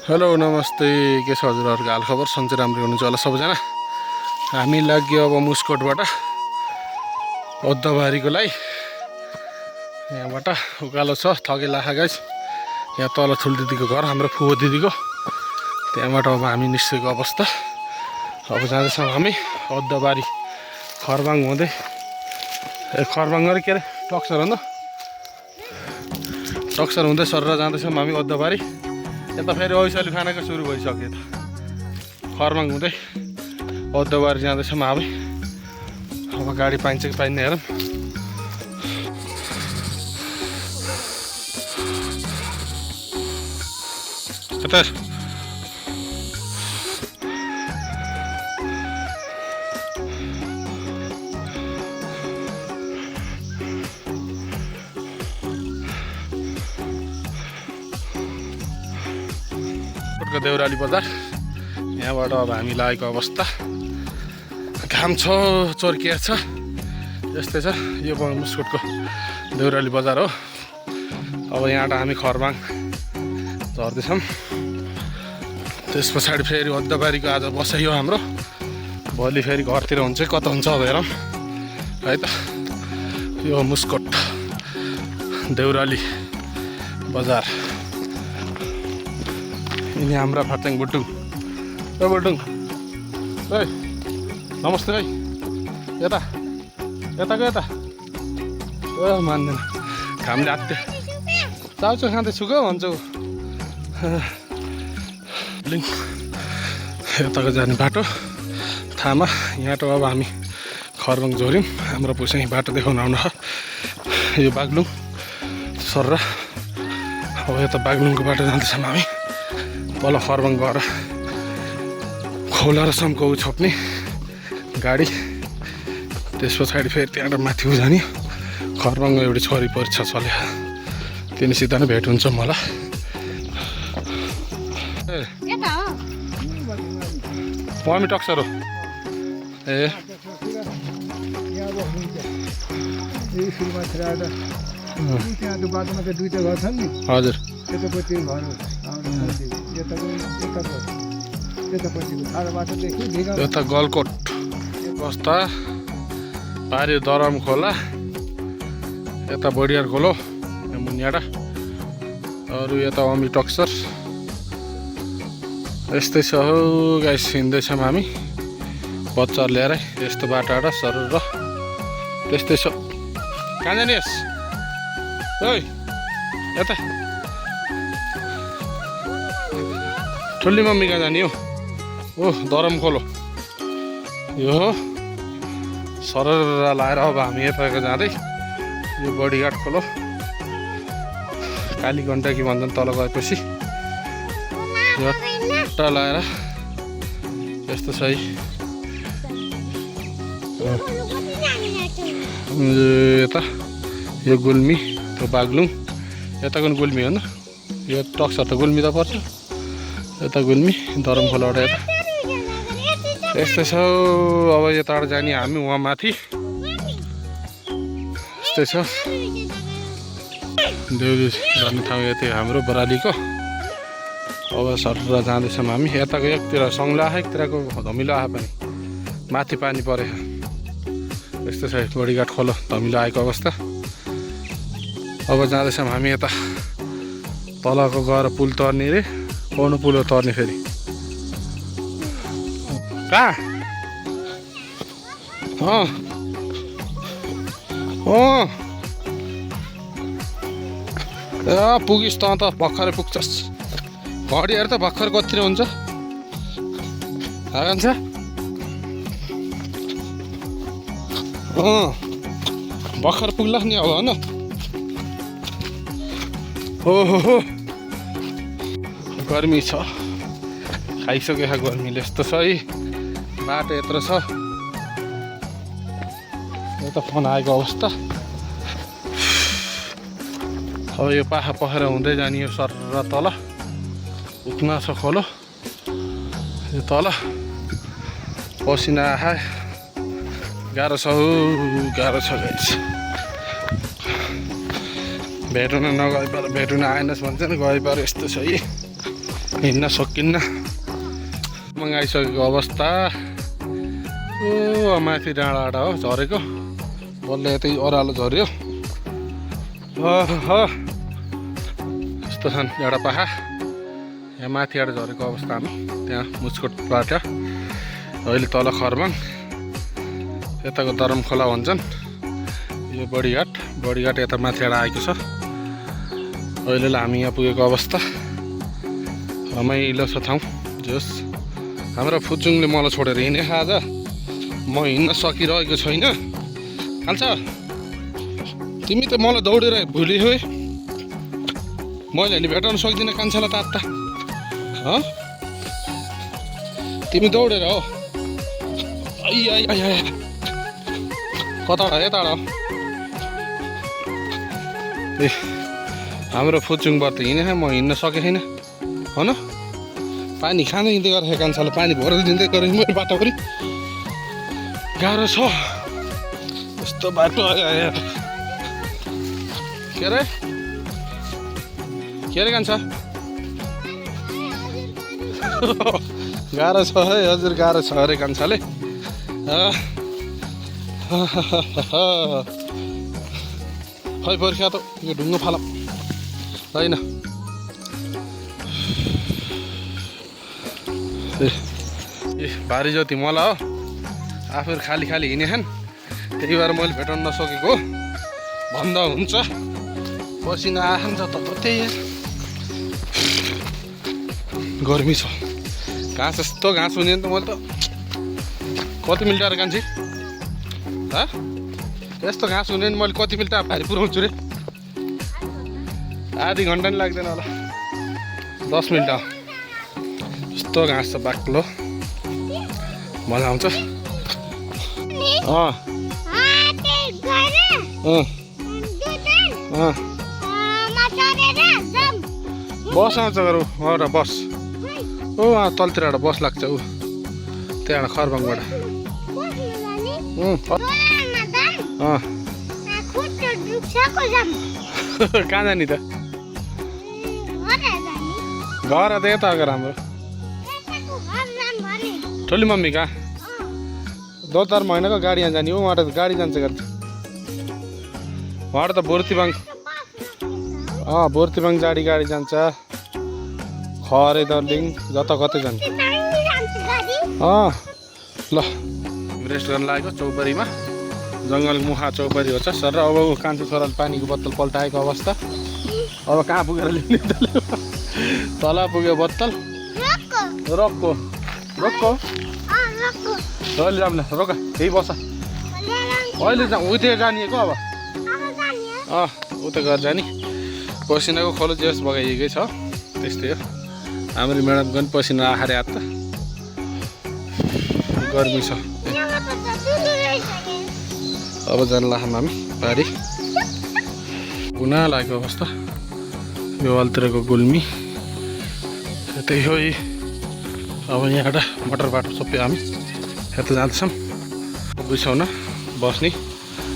Hello नमस्ते, के छ हजुरहरूको हालखबर? सन्चै राम्रो हुनुहुन्छ होला सबैजना। हामी लाग्यो अब मुस्कोटबाट ओद्दबारीको लागि। यहाँबाट उकालो छ, थके लाखा गाइस। यहाँ तल ठुल दिदीको घर, हाम्रो फुवा दिदीको। त्यहाँबाट अब हामी निस्केको अवस्था। अब जाँदैछौँ हामी ओद्दबारी खरबाङ हुँदै, खरबाङ गरे के अरे टक्सर हो नि, टक्सर हुँदै सरेर जाँदैछौँ हामी ओद्दबारी। यता फेरि ऐसली खानाको सुरु भइसक्यो त। खरबाङ हुँदै ओद्दबारी जाँदैछौँ हामी। अब गाडी पाइन्छ कि पाइन्न हेरौँ। यता देउराली बजार। यहाँबाट अब हामी लागेको अवस्था। घाम छ, चर्किया छ, यस्तै छ। यो मुस्कोटको देउराली बजार हो। अब यहाँबाट हामी खरबाङ झर्दैछौँ। त्यस पछाडि फेरि ओद्दबारीको आज बसाइयो हाम्रो। भोलि फेरि घरतिर हुन्छ कता हुन्छ अब हेरौँ है त। यो मुस्कोट देउराली बजार। यिनी हाम्रा फर्चाङ बुटुङ। ओ बुटुङ, ए नमस्ते भाइ। यता यताको यता मान्दैन, घामले आत्यो। चाउचाउ खाँदैछु गो भन्छ। लिङ यताको जाने बाटो थामा। यहाँबाट अब हामी खरबाङ झऱ्यौँ। हाम्रो पुसाइ बाटो देखाउन आउनु हो। यो बागलुङ सर्रा। अब यता बागलुङको बाटो जाँदैछौँ हामी। तल खरबाङ गएर खोला र सम्काउ छोप्ने गाडी। त्यस पछाडि फेरि त्यहाँबाट माथि जाने। खरबाङमा एउटी छोरी परीक्षा चल्यो, तिनीसित नै भेट हुन्छ मलाई। पमी टक्सर हो। ए हजुर, यता गलकोट बस्दा पारि दरम खोला, यता बडियार खोलो मुनियाडा, अरू यता अमी टक्सर। यस्तै छ हौ गाइस। हिँड्दैछौँ हामी बच्चाहरू लिएर। यस्तो बाटाबाट सर र त्यस्तै छ। कहाँ जाने यस? ओइ यता ठुली मम्मी कहाँ जाने हो? ओह दरम खोलो यो हो। सरर लाएर अब हामी यताको जाँदै यो बडीघाट खोलो, कालीगण्डकी भन्छन् तल गएपछि। यता लाएर यस्तो छ है। यता यो गुल्मी, त्यो बागलुङ। यताको नि गुल्मी हो नि, यो टक्सर त गुल्मी त पर्छ। यता गुल्मी दरम खोलाबाट यता यस्तै छ। अब यताबाट जाने हामी वहाँ माथि। यस्तै छ। देउली गर्ने ठाउँ यति हाम्रो बरालीको। अब सर जाँदैछौँ हामी। यताको एकतिर सङ्ला आयो, एकतिरको धमिलो आयो पनि, माथि पानी परे। यस्तो छ बडीघाट खोलो धमिलो आएको अवस्था। अब जाँदैछौँ हामी यता तलको गएर पुल तर्ने रे। पाउनु पुल तर्ने फेरि कहाँ? पुगिस् त अन्त भर्खरै पुग्छस्। घडीहरू त भर्खर कतिर हुन्छ हान्छ। भर्खर पुग्ला नि अब होइन। हो गर्मी छ, खाइसक्यो गर्मीले। यस्तो छ है बाटो यत्रो छ। यता फोन आएको अवस्था। अब यो पाखा पखेर हुँदै जाने यो सर र तल उक्ना छ खोलो। यो तल पसिना आए गाह्रो छ, गाह्रो छ गाइस। भेटुन नगए पर भेटुन आएनस् भन्छ नि, गए पर यस्तो छ है। हिँड्न सकिन्न मगाइसकेको अवस्था। ओ माथि डाँडा हो झरेको, बल्ल यतै ओह्रालो झऱ्यो। यस्तो छन् एउटा पाखा, यहाँ माथिबाट झरेको अवस्था हामी त्यहाँ मुस्कोटबाट। अहिले तल खरबाङ, यताको दरम खोला भन्छन्, यो बडीघाट यता माथिबाट आएको छ। अहिलेलाई हामी यहाँ पुगेको अवस्था, रमाइलो छ ठाउँ। जोस् हाम्रो फुचुङले मलाई छोडेर हिँडे आज, म हिँड्न सकिरहेको छैन। खान्छ तिमी त मलाई दौडेर भुल्यौ है, मैले नि भेटाउन सक्दिनँ कान्छालाई तात्ता। तिमी दौडेर हो, कता यताबाट ए हाम्रो फुचुङबाट हिँडेँ, म हिँड्न सकेको छैन हो न। पानी खाँदै हिँड्दै गरेको कान्छाले पानी भरेर दिँदै गरेँ मेरो बाटोभरि। गाह्रो छ यस्तो बाटो। के अरे कान्छा गाह्रो छ है हजुर, गाह्रो छ अरे कान्छाले। खै बर्खा त यो ढुङ्गो फाल होइन। ए भारी जति मलाई हो, आफूहरू खाली हिँडेछन्, त्यही भएर मैले भेटाउन नसकेको भन्दा हुन्छ। पसिना आखान्छ त त्यही गर्मी छ। घाँस यस्तो घाँस हुने त मैले त कति मिल्टा रे कान्छी, यस्तो घाँस हुने नि मैले कति मिल्टा भारी पुऱ्याउँछु रे। आधी घन्टा नि लाग्दैन होला, 10 मिनट। यस्तो घाँस छ बाक्लो, मजा आउँछ। बस आउँछ र बस ओ तलतिरबाट बस लाग्छ ऊ त्यहाँबाट खरबाङबाट। कहाँ जाने त? घर त यता अगर हाम्रो ठुली मम्मी कहाँ? दोतारमा होइन गाडी जाने हो, उहाँबाट गाडी जान्छ गर्छ। उहाँबाट त बोर्तिबाङ जाडी गाडी जान्छ, खरे दर्लिङ जता कतै जान्छ। ल रेस्ट गर्न लागेको चौपरीमा, जङ्गल मुखा चौपरी हो छ सर। अब कान्छो छोराले पानीको बोतल पल्टाएको अवस्था। अब कहाँ पुगेर लिने तल पुग्यो बोतल। रोक्को अहिले जाऊँ न, रोक यही बस अहिले उतै जाने को अब उता घर जाने। पसिनाको खोलो जेस बगाइएकै छ, त्यस्तै हो। हाम्रो म्याडमको पनि पसिना आखारे हात त गर्मी छ। अब जान लाग्छौँ हामी बारी। गुना लागेको अवस्था, यो वालतिरको गुल्मी त्यही हो। अब यहाँबाट मोटर बाटो सबै हामी यता जाँदैछौँ। बुझ्छौँ न बस्ने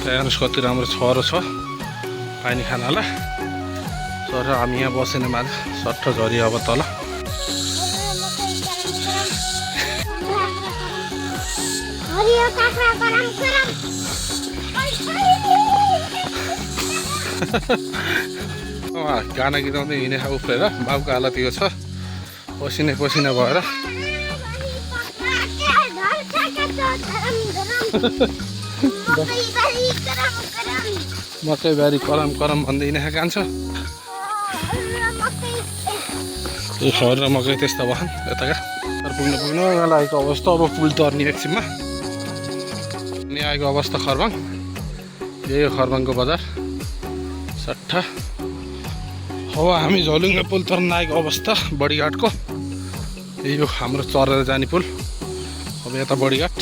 त्यहाँ कति राम्रो छरो छ पानी खानालाई। सर हामी यहाँ बसेन माथि सट्ट झरी अब तल। गाना गीताउँदै हिँडे उफ्रेर बाबुको हालत यो छ, पसिना भएर। मकै बारी करम भन्दै हिँडेको कान्छ। यो खर र मकै त्यस्तो भएन यताका पुग्नु लागेको अवस्था। अब पुल तर्ने एकछिनमा नि आएको अवस्था खरबाङ। यही हो खरबाङको बजार सट्ठा। अब हामी झलुङ्गे पुल तर्न आएको अवस्था बडीघाटको। यही हो हाम्रो चरेर जाने पुल। अब यता बडीघाट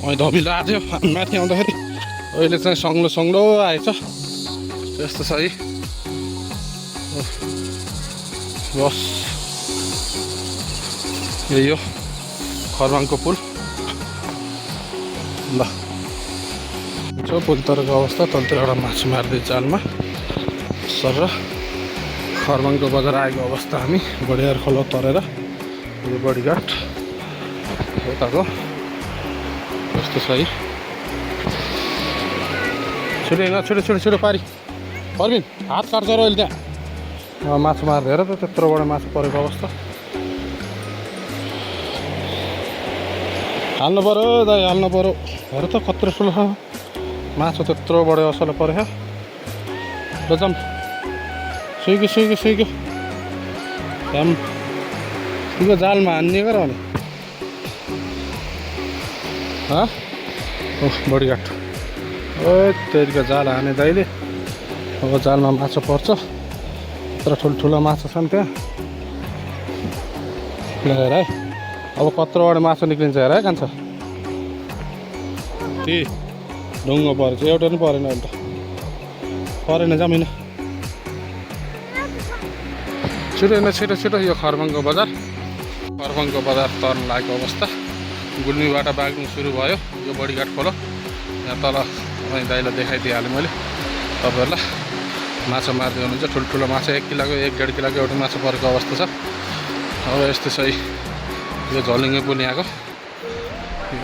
अहिले धमिलो आएको थियो माथि आउँदाखेरि, अहिले चाहिँ सङ्लो आएछ। त्यस्तो छ है बस। यही हो खरबाङको पुल। ल पुल तरेको अवस्था। तलतिर एउटा मासु मार्दै जालमा सर खरबाङको बजार आएको अवस्था हामी बडियार खोला तरेर यो बडीघाट यताको कस्तो छ है छिटो पारी परबिन हात काट्छ र अहिले त्यहाँ माछा मार्दै हेर त त्यत्रोबाट माछा परेको अवस्था हाल्नु पऱ्यो दाइ हाल्नु पऱ्यो हेर त कत्रो ठुलो छ माछा त्यत्रो बढे असले परेछ ल जाम सुइक्यो जाम तिम्रो जालमा हान्ने गर भने बडीघाट ओ त्यतिको जाल हाने दाइले अब जालमा माछा पर्छ तर ठुल्ठुलो माछा छन् त्यहाँ ल हेर है अब कत्रोबाट माछा निक्लिन्छ हेर है कान्छ त्यही ढुङ्गो परेछ एउटा पनि परेन अहिले त परेन जमिन छिटो यो खरबाङको बजार तर्न लागेको अवस्था गुल्मीबाट बाग्नु सुरु भयो यो बडीघाट खोलो यहाँ तल दाइलाई देखाइदिइहालेँ मैले तपाईँहरूलाई माछा मार्दै हुनुहुन्छ ठुल्ठुलो माछा 1 किलोको 1.5 किलोको एउटा माछा परेको अवस्था छ अब यस्तो छ यो झलिङ्गे पुल यहाँको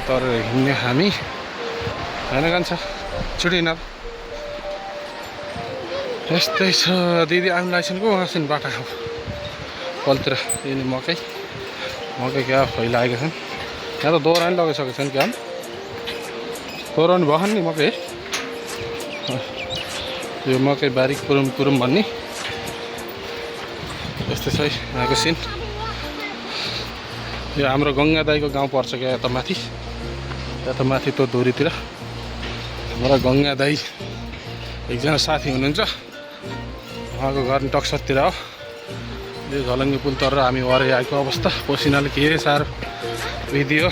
तर हिँड्ने हामी होइन कान्छ छिटो हिँड यस्तै छ दिदी आउनु लाइसेन्स को उहाँसिन बाटा खाऊ पलतिर यिनी मकै क्या फैलाएका छन् यहाँ त दोहोरा पनि लगाइसकेको छन् क्या दोहोऱ्याउनु भएन नि मकै यो मकै बारी कुरुम भन्ने यस्तै छ यहाँको सिन यो हाम्रो गङ्गा दाइको गाउँ पर्छ क्या यता माथि त्यो धुरीतिर हाम्रो गङ्गा दाइ एकजना साथी हुनुहुन्छ उहाँको घर टक्सरतिर हो यो झलङ्गे पुल तर हामी वरै आएको अवस्था पसिनाले के साह्रो विधियो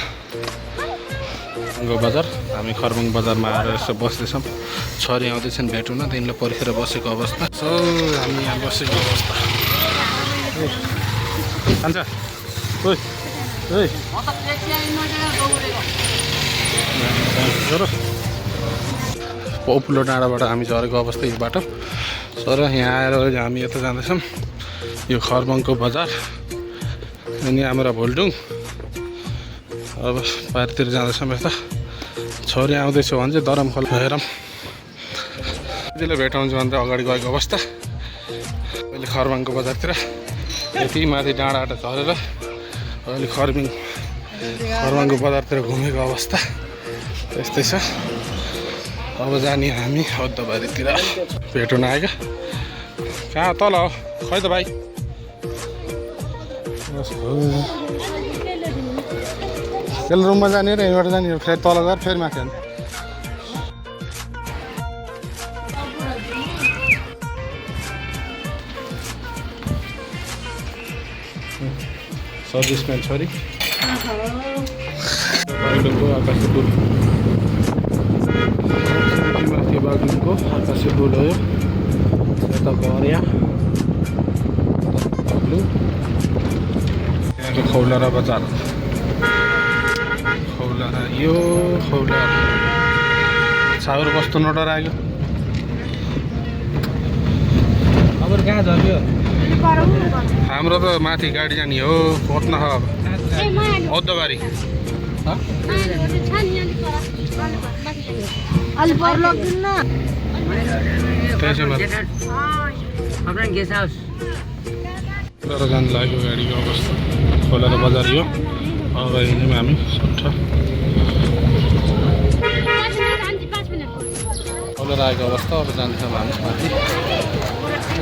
बजार हामी खरबाङ बजारमा आएर यसो बस्दैछौँ छोरी आउँदैछन् भेट हुन तिनीलाई पर्खेर बसेको अवस्था सो हामी यहाँ बसेको अवस्था खान्छ पपुलो डाँडाबाट हामी झरेको अवस्था यो बाटो सर यहाँ आएर हामी यता जाँदैछौँ यो खरबाङको बजार अनि हाम्रो भोल्डुङ अब बाहिरतिर जाँदैछौँ यता छोरी आउँदैछु भने चाहिँ दरम खोला हेरौँ त्यसले भेटाउँछु भने अगाडि गएको अवस्था अहिले खरबाङको बजारतिर यति माथि डाँडाबाट झरेर अहिले खरबाङको बजारतिर घुमेको अवस्था त्यस्तै छ अब जाने हामी हद्दबारीतिर भेट हुन आएका कहाँ तल हो खै त भाइ त्यसले रुममा जाने र यहीँबाट जाने फेरि तल गएर फेरि माथि जाने सर्भिसम्यान छोरी बागलुङको आकाशे पुल माथि बागलुङको आकाशे पुल हो यता घरिया बागलुङ यहाँको खौलारा बजार यो खौलारा सागर कस्तो नडर आयो अब कहाँ झर्यो हाम्रो त माथि गाडी जाने हो खोज्न अब औद्धबारी जानु लाग्यो गाडीको अवस्था खोलाको बजार यो अब हिँड्यौँ हामी सट्ठ खोलेर आएको अवस्था अब जान्छौँ हामी माथि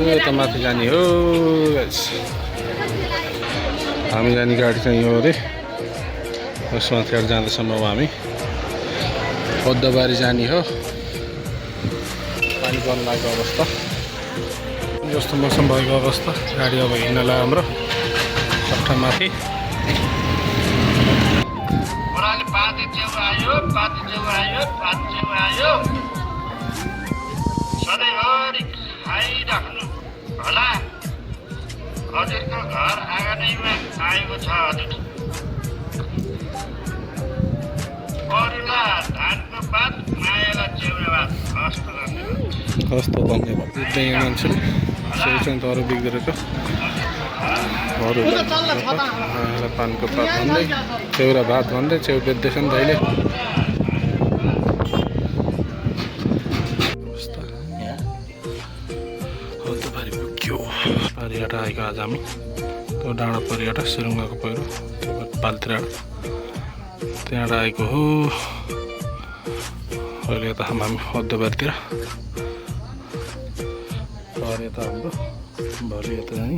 यता माथि जाने हो हामी जाने गाडी चाहिँ यो अरे यसमाथिबाट जाँदैछौँ अब हामी औद्धबारी जाने हो पानी पर्न लागेको अवस्था जस्तो मौसम भएको अवस्था गाडी अब हिँड्नलाई हाम्रो सट्ठा माथि सधैँभरि खाइराख्नु होला हजुरको घर आँगनैमा आएको छ हजुर अरूला धानको पात मायालाई च्याउने भात हस्त धन्यवाद मान्छे सेउ चाहिँ त अरू बिग्दो रहेछ अरू पानको पात भन्दै च्याउ र भात भन्दै च्याउ बेच्दैछ नि त अहिले परिहाट आएको आज हामी त्यो डाँडा परिहाट सिरुङ्गाको पहिरो पालतिर त्यहाँबाट आएको हो अहिले यता हामी अद्दोबारीतिर घर यता हाम्रो भरि यता जाने